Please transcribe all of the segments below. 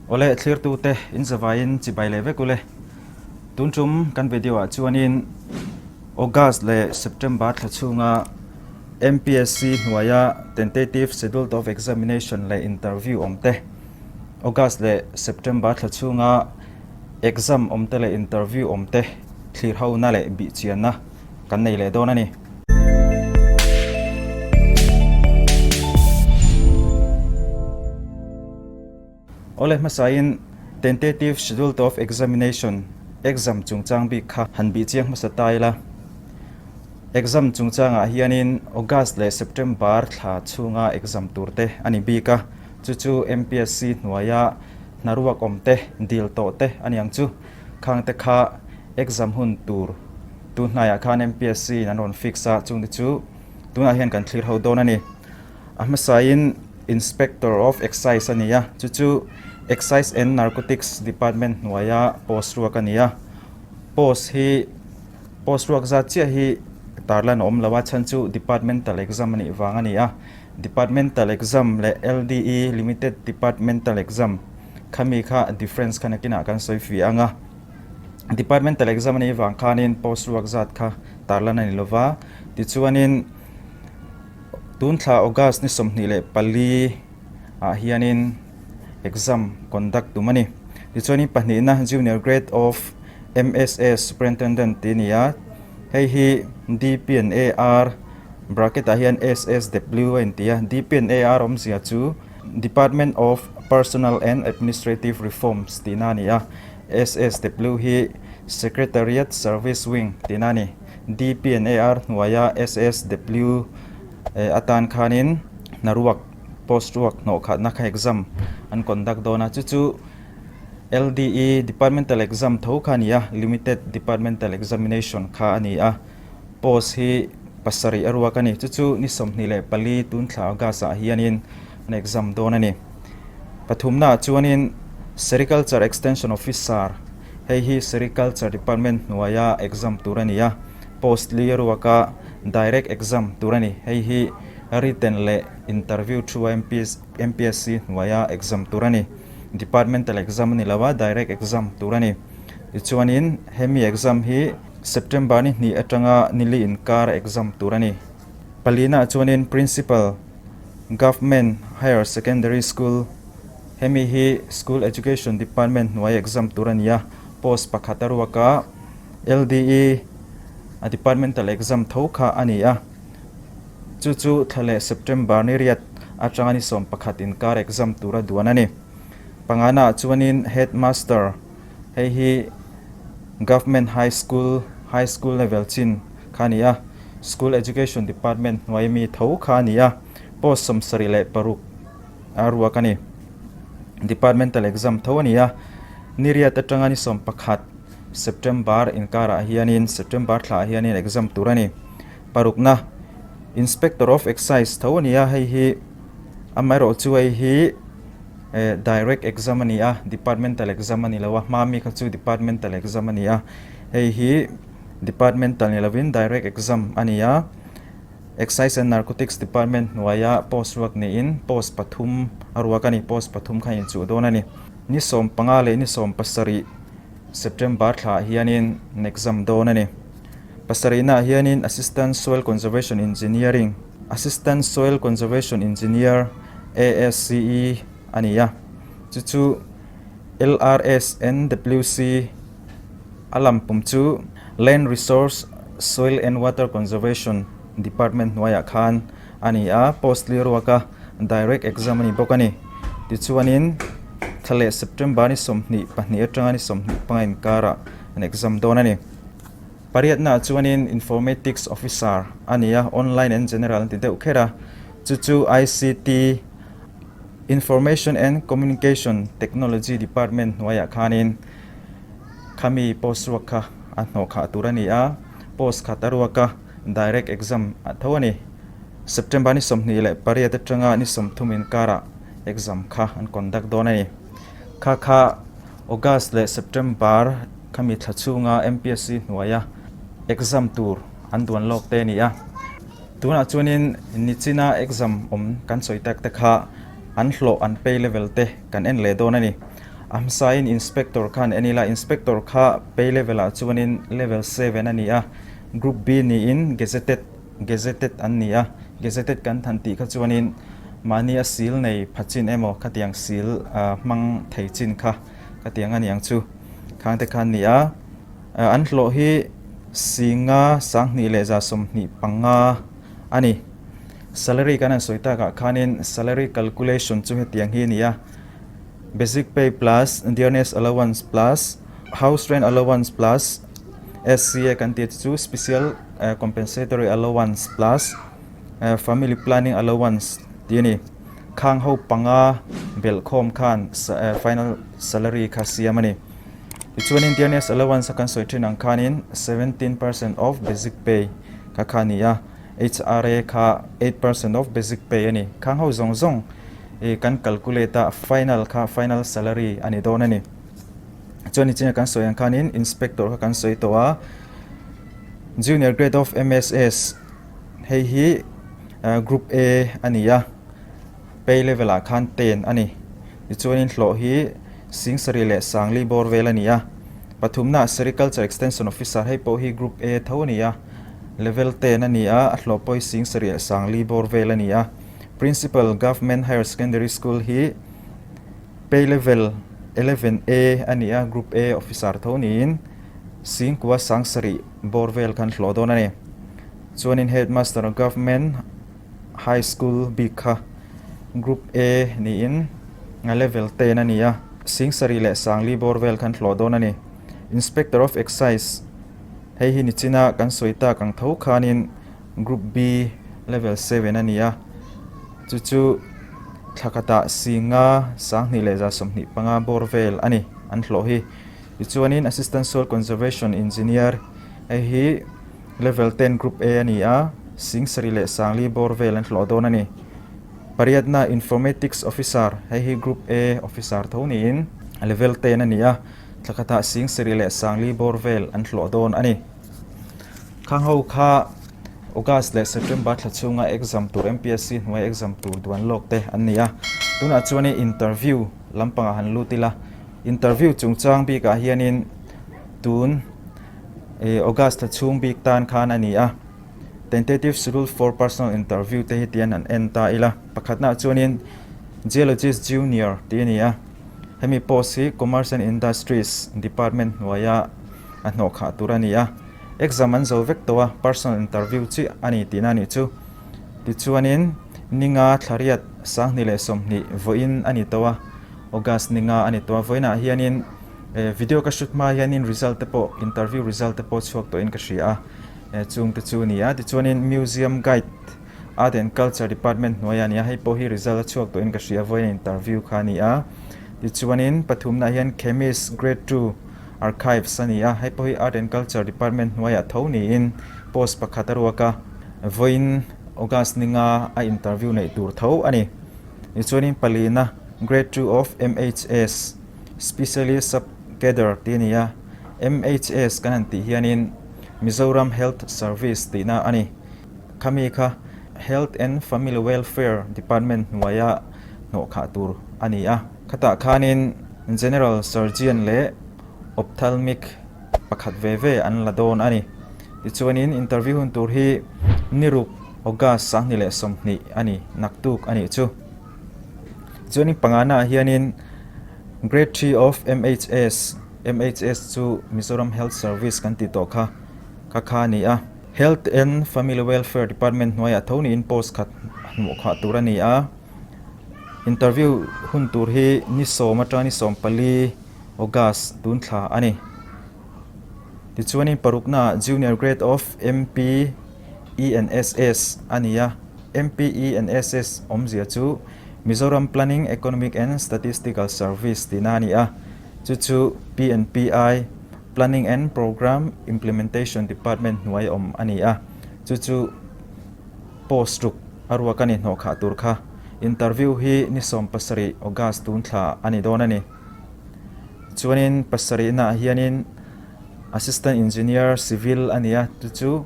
Awle thlirtute in zavaiin chibai leh vek ule. Tun tum kan video ah chuanin August leh September thla chhunga MPSC hnuaia Tentative Schedule of Examination leh Interview awm te, August leh September thla chhunga Exam awm te leh interview awm te thlir hona leh bihchianna kan nei leh dawn a ni. Awle hmasain Tentative Schedule of Examination, exam chungchang bik kha han bihchiang hmasa ta ila. Exam chungchangah hianin August leh September thla chhunga exam tur te a ni bik a, chu chu MPSC hnuaia Hnaruak awm te, dil tawh te a niang chu. Khang te kha exam hun tur tun hnaiah khan MPSC in an rawn fix a, chungte chu tunah hian kan thlir ho dawn a ni. A hmasain Inspector of Excise a ni a, chu chu Excise and Narcotics Department hnuaia post ruak a ni a. Post hi post ruak zat chiah hi tarlan a awm lo a, chhan chu Departmental exam a nih vang a ni a. Departmental exam leh LDE, Limited Departmental Exam, khami kha difference kha nakinah kan sawi fih ang a. Departmental exam a nih vang khanin post ruak zat kha tarlan a ni lova. Tichuanin tun thla August ni 24 ah hianin exam conduct tum a ni. Tichuanin pahnihna Junior Grade of MSS Superintendent tih a ni a, hei hi DP and AR, Bracket ah hian SSW a inti a, DPNAR awmzia chu Department of Personnel and Administrative Reforms tihna a ni a, SSW hi Secretariat Service Wing tihna a ni. DPNAR hnuaia SSW atan khanin hnaruak, post ruak hnawh khatna kha exam an conduct dawn a, chu chu LDE Departmental Exam tho kha a ni a, Limited Departmental Examination kha a ni a. Post hi pasarih a ruak a ni. Chu chu ni 24 tun thla August ah hianin an exam dawn a ni. Pathumnaah chuanin Sericulture Extension Officer, hei hi Sericulture Department hnuaia exam tur a ni a, post li a ruak a, direct exam tur a ni. Hei hi written leh interview thu a MPSC hnuaia exam tur a ni. Departmental exam a ni lo a, direct exam tur a ni. Tichuanin hemi exam hi September ni hnih atanga nili inkar exam tur a ni. Palinaah chuanin Principal, Government Higher Secondary School, hemi hi School Education Department hnuai exam tur a ni a, post pakhat a ruak a, LDE a departmental exam tho kha a ni a. Chu chu thla leh September ni riat atanga ni 11 inkar exam tur a duan a ni. Panganaah chuanin Headmaster, Hei hi Government High School, High School level chin kha a ni a, School Education Department hnuai mi tho kha a ni a, post 76 a ruak a ni. Departmental exam tho a ni a, ni riat atanga ni 11 September inkarah hianin September thlaah hianin exam tur a ni. Parukna, Inspector of Excise tho a ni a, hei hi amaherawhchu hei hi Direct exam a ni a, departmental exam a ni lo a, hma mi kha chu departmental exam a ni a, hei hi departmental ni lovin direct exam a ni a, Excise and Narcotics Department hnuaia post ruak niin post pathum a ruak a ni, post pathum kha inchuh dawn a ni. Ni 15 leh ni 17 September thlaah hianin an exam dawn a ni. Pasarihnaah hianin Assistant Soil Conservation Engineering, Assistant Soil Conservation Engineer, ASCE, a ni a, chu chu LRSNWC a lam pum chu Land Resource, Soil and Water Conservation Department hnuaiah khan a ni a, post li ruaka direct exam a ni bawk a ni. Tichuanin thla leh September ni 22 atanga ni 25 inkarah an exam dawn a ni. Pariatnaah chuanin Informatics Officer a ni a, Online and General an ti deuh kher a, chu chu ICT, Information and Communication Technology Department hnuaiah khanin khami post ruak kha a hnawh khah tur a ni a, post khat a ruak a, direct exam a tho a ni. September ni 28 atanga ni 30 inkarah exam kha an conduct dawn a ni. Kha kha August leh September khami thla chhunga MPSC hnuaia exam tur an duan lawk te a ni a. Tunah chuanin nichina exam awm kan sawi tak te kha an hlawh an pay level te kan en leh dawn a ni. A hmasain Inspector khan en ila, Inspector kha pay level ah chuanin level seven a ni a, Group B niin Gazetted, Gazetted an ni a, Gazetted kan than tih kha chuanin mahni a seal nei pha chin emaw khatiang seal hmang thei chin kha khatiang a ni ang chu khang te kha an ni a. An hlawh hi 10 2125 a ni. Salary kan han sawi takah khanin salary calculation chu hetiang hi a ni a, Basic pay plus dearness allowance plus house rent allowance plus SCA kan tih te chu special compensatory allowance plus family planning allowance tih a ni. Khang ho panga belhkhawm khan final salary kha siam a ni. Tichuanin dearness allowance a kan sawi thin ang khanin 17% of basic pay kha kha a ni a. HRA kha 8% of basic pay a ni. Khang ho zawng zawng i kan calculate a, final kha final salary a ni dawn a ni. Chuan nichin kan sawi ang khanin inspector kha kan sawi tawh a, junior grade of MSS hei hi group A a ni a, pay level ah khan 10 a ni. Tichuanin hlawh hi 70 leh 50 bawr vel a ni a. Pathumna Sericulture Extension Officer hei pawh hi group A tho a ni a. Level 10 a ni a, a hlawh pawh hi 70 leh 50 bawr vel a ni a. Principal Government Higher Secondary School hi pay level 11 A a ni a, Group A officer tho niin 10,000 70 bawr vel khan hlawh dawn a ni. Chuanin Headmaster Government High School bik kha Group A niin level 10 a ni a, 70 leh 50 bawr vel khan hlawh dawn a ni. Inspector of Excise Hei hi nichina kan sawi tak ang tho khanin Group B level 7 a ni a, chu chu thla khatah 50 2125 bawr vel a ni an hlawh hi. Tichuanin Assistant Soil Conservation Engineer hei hi level 10 Group A a ni a, 70 leh 50 bawr vel an hlawh dawn a ni. Pariatna Informatics Officer hei hi Group A officer tho niin level 10 a ni a. Thla khatah 70 leh 50 bawr vel an hlawh dawn a ni. Khang ho kha August leh September thla chhunga exam tur MPSC hnuai exam tur duan lawk te an ni a. Tunah chuanin interview lampangah han lut ila. Interview chungchang bikah hianin tun August thla chhung bik tan khan a ni a. Tentative schedule for personal interview te hi tian an en ta ila. Pakhatnaah chuanin Geologist Junior tih a ni a. Hemi post hi Commerce and Industries Department hnuaia a hnawh khah tur a ni a. Exam an zo vek tawh a, personal interview chiah a ni tihna a nih chu. Tichuanin ninga thlariat 2020 vawiin a ni tawh a, August ninga a ni tawh a. Vawiinah hianin video ka shoot hma hianin result te pawh interview result te pawh chhuak tawhin ka hria a, chungte chu a ni a. Tichuanin Museum Guide. Art and Culture Department hnuaiah a ni a, hei pawh hi result a chhuak tawhin ka hria vawiin interview kha a ni a. Tichuanin pathumnaah hian Chemist Grade 2 Archives a ni a, hei pawh hi Art and Culture Department hnuaiah tho niin post pakhat a ruak a, vawiin August ninga a interview neih tur tho a ni. Tichuanin palina Grade 2 of MHS Specialist Sub Cadre tih a ni a, MHS kan han tih hianin Mizoram Health Service tihna a ni. Khami kha Health and Family Welfare Department hnuaia hnawh khah tur a ni a. Khatah khanin General Surgeon leh Ophthalmic pakhat ve ve an la dawn a ni. Tichuanin interview hun tur hi niruk August 2020 a ni, naktuk a nih chu. Tichuanin pangana ah hianin Grade 3 of MHS, MHS chu Mizoram Health Service kan tih tawh kha, kha kha a ni a. Health and Family Welfare Department hnuaiah tho niin post khat hmuh khah tur a ni a. Interview hun tur hi ni sawm atanga ni 14 August tun thla a ni. Tichuanin paruknaah Junior Grade of MPENSS a ni a. MPENSS awmzia chu Mizoram Planning, Economic and Statistical Service tihna a ni a. Chu chu PNPI. Planning and Programme Implementation Department hnuai awm a ni a, chu chu post ruk a ruak a ni hnawh khah tur kha. Interview hi ni 17 August tun thla a ni dawn a ni. Chuanin pasarihnaah hianin Assistant Engineer Civil a ni a, chu chu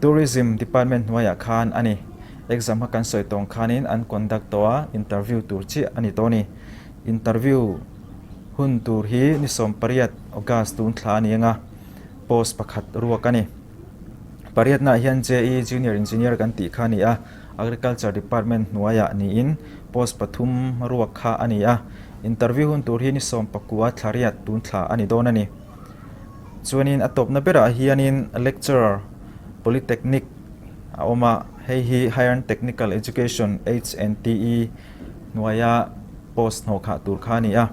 Tourism Department hnuaiah khan a ni. Exam kha kan sawi tawng khanin an conduct tawh a, interview tur chiah a ni tawh a ni. Interview. Hun tur hi ni 18 August tun thla a ni ang a, post pakhat ruak a ni. Pariatnaah hian JE Junior Engineer kan tih kha a ni a, Agriculture Department hnuaiah niin post pathum ruak kha a ni a. Interview hun tur hi ni 19 thla riat tun thla a ni dawn a ni. Chuanin a tawpna berah hianin Lecturer, Polytechnic a awm a, hei hi Higher Technical Education, HNTE, hnuaia post hnawhkhah tur kha a ni a.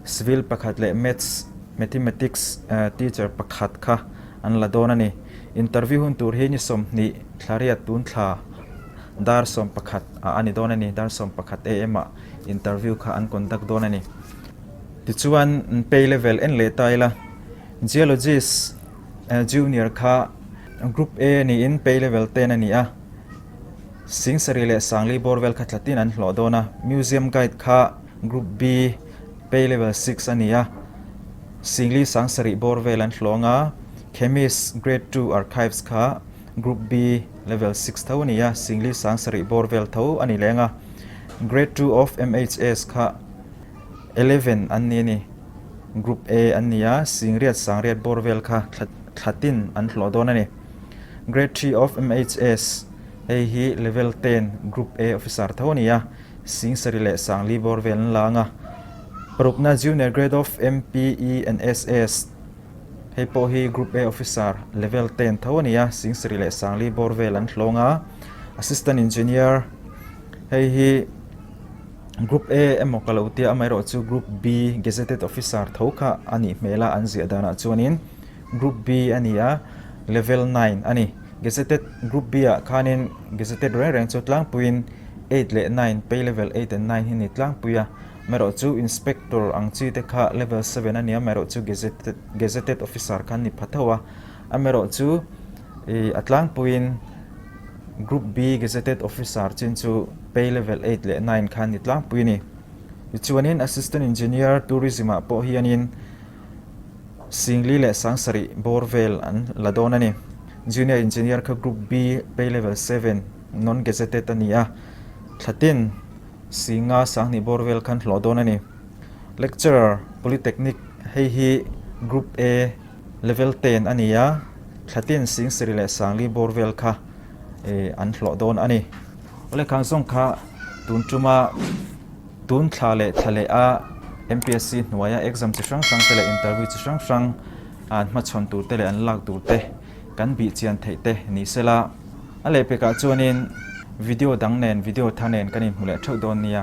Civil pakhat leh Maths, Mathematics, teacher pakhat kha an la dawn a ni. Interview hun tur hi ni 20 thla riat tun thla dar 11 ah a ni dawn a ni. Dar 11 am ah interview kha an conduct dawn a ni. Tichuan pay level en leh ta ila, Geologist Junior kha Group A niin pay level 10 a ni a, Singsarih leh Sangli bawr vel kha tlatin an hlawh dawn a. Museum Guide kha Group B pay level 6 a ni a, Singli Sangsarih bawr vel an hlawng a. Chemist Grade 2 Archives kha Group B level 6 tho a ni a, Singli Sangsarih bawr vel tho a ni leng a. Grade 2 of MHS kha 11 an ni a ni. Group A an ni a, Singriat Sangriat bawr vel kha thlatin an hlawh dawn a ni. Grade 3 of MHS, hei hi Level 10 Group A officer tho a ni a, Singsarih leh Sangli bawr vel an la ang a. Parukna Junior Grade of MPE and SS, hei pawh hi Group A officer Level 10 tho a ni a, Singsarih leh Sangli bawr vel an hlawng a. Assistant Engineer, hei hi Group A emaw ka lo tia, amaherawhchu Group B Gazetted Officer tho kha a nih hmel a, an ziah danah chuanin Group B a ni a, Level 9 a ni. Gazetted Group B ah khanin Gazetted reng reng chu tlangpuiin 8 leh 9, pay level 8 and 9 hi ni tlangpui a, amaherawhchu Inspector ang chi te kha Level 7 a ni a, amaherawhchu Gazetted Gazetted Officer kha an ni pha tho a, amaherawhchu ih a tlangpuiin Group B Gazetted Officer chin chu pay level 8 leh 9 kha an ni tlangpui a ni. Tichuanin Assistant Engineer Tourism ah pawh hianin Singli leh Sangsarih bawr vel an la dawn a ni. Junior Engineer kha Group B pay level 7 non gazetted a ni a, thlatin Singa Sanghnih bawr vel khan hlawh dawn a ni. Lecturer, Polytechnic, hei hi Group A level 10 a ni a, thlatin Singsarih leh Sangli bawr vel kha an hlawh dawn a ni. Awle khang zawng kha tun tuma tun thla leh thla leh a MPSC hnuaia exam chi hrang hrang te leh interview chi hrang hrang an hmachhawn tur te leh an lak tur te kan bih chian theih te ni sela. A lehpekah chuanin video dang nen video thar nen kan inhmu leh theuh dawn nia.